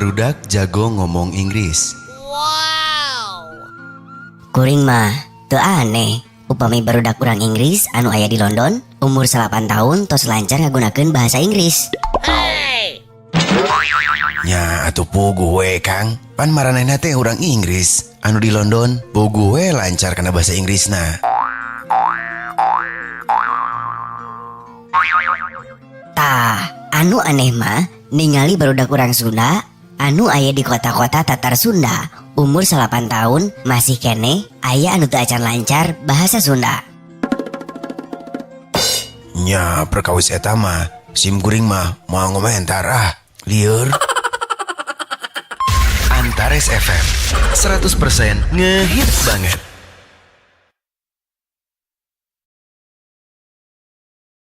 Barudak jago ngomong Inggris. Kuring mah teu aneh upami barudak urang Inggris anu aya di London umur 8 tahun tos lancar ngagunakeun bahasa Inggris. Nya atuh puguh we, Kang. Pan maranehna teh urang Inggris anu di London, puguh we lancar kana bahasa Inggrisna. Tah, anu aneh mah ningali barudak urang Sunda anu aya di kota-kota Tatar Sunda umur 8 tahun masih keneh aya anu teu acan lancar bahasa Sunda. Nya perkawis eta mah sim kuring mah moal ngomentar ah, lieur. Antares FM 100% ngehits banget.